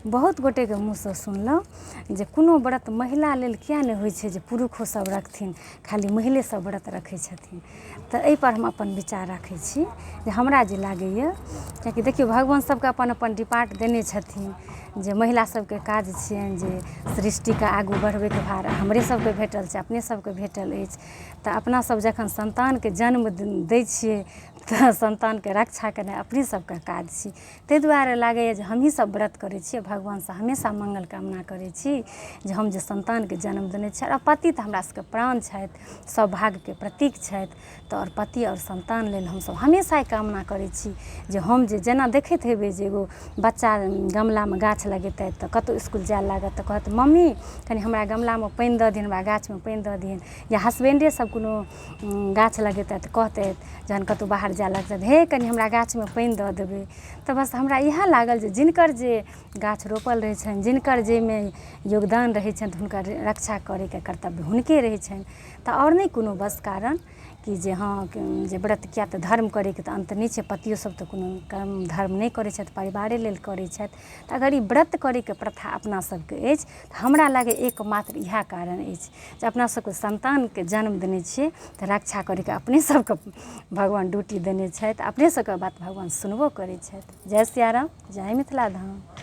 बहुत गोटेके मुँहसँ सुनलहुँ जे कोनो व्रत महिला लेल किएक नहि होइ छै जे पुरुषो सब रखथिन, खाली महिले सब व्रत रखै छथिन। तऽ एहिपर हम अपन विचार राखै छी जे हमरा जे लागैए, किएकि देखियौ, भगवान सबके अपन अपन डिपार्ट देने छथिन जे महिला सबके काज छियनि जे सृष्टिके आगू बढ़बैके भार हमरे सबके भेटल छै, अपने सबके भेटल अछि। तऽ अपना सब जखन सन्तानके जन्म दै छियै तऽ सन्तानके रक्षा केनाइ अपने सबके काज छी। ताहि दुआरे लागैए जे हमहीँ सब व्रत करै छियै। भगवानसँ हमेशा मङ्गल कामना करै छी जे हम जे सन्तानके जन्म देने छियै आओर पति तऽ हमरा सबके प्राण छथि, सौभाग्यके प्रतीक छथि, तऽ आओर पति आओर सन्तान लेल हमसब हमेशा ई कामना करै छी जे हम जे जेना देखैत हेबै जे एगो बच्चा गमलामे गाछ लगेतथि तऽ कतहु इसकुल जाय लागत तऽ कहत, मम्मी, कनि हमरा गमलामे पानि दऽ दिहन, हमरा गाछमे पानि दऽ दिहन। या हसबेंडे सब कोनो गाछ लगेतथि तऽ कहतथि, जहन कतहु बाहर जाय लगतथि, हे कनि हमरा गाछमे पानि दऽ देबै। तऽ बस हमरा इएह लागल जे जिनकर जे गाछ रोपल रहै छनि, जिनकर जाहिमे योगदान रहै छनि, तऽ हुनकर रक्षा करैके कर्तव्य हुनके रहै छनि। तऽ आओर नहि कोनो बस कारण कि जे हँ जे व्रत किएक, तऽ धर्म करैके तऽ अन्त नहि छै। पतियो सब तऽ कोनो कर्म धर्म नहि करै छथि, परिवारे लेल करै छथि। तऽ अगर ई व्रत करैके प्रथा अपना सबके अछि तऽ हमरा लागैए एकमात्र इएह कारण अछि जे अपना सबके सन्तानके जन्म देने छियै तऽ रक्षा करैके अपने सबके भगवान ड्यूटी देने छथि। अपने सबके बात भगवान सुनबो करै छथि। जय सियाराम, जय मिथिला धाम।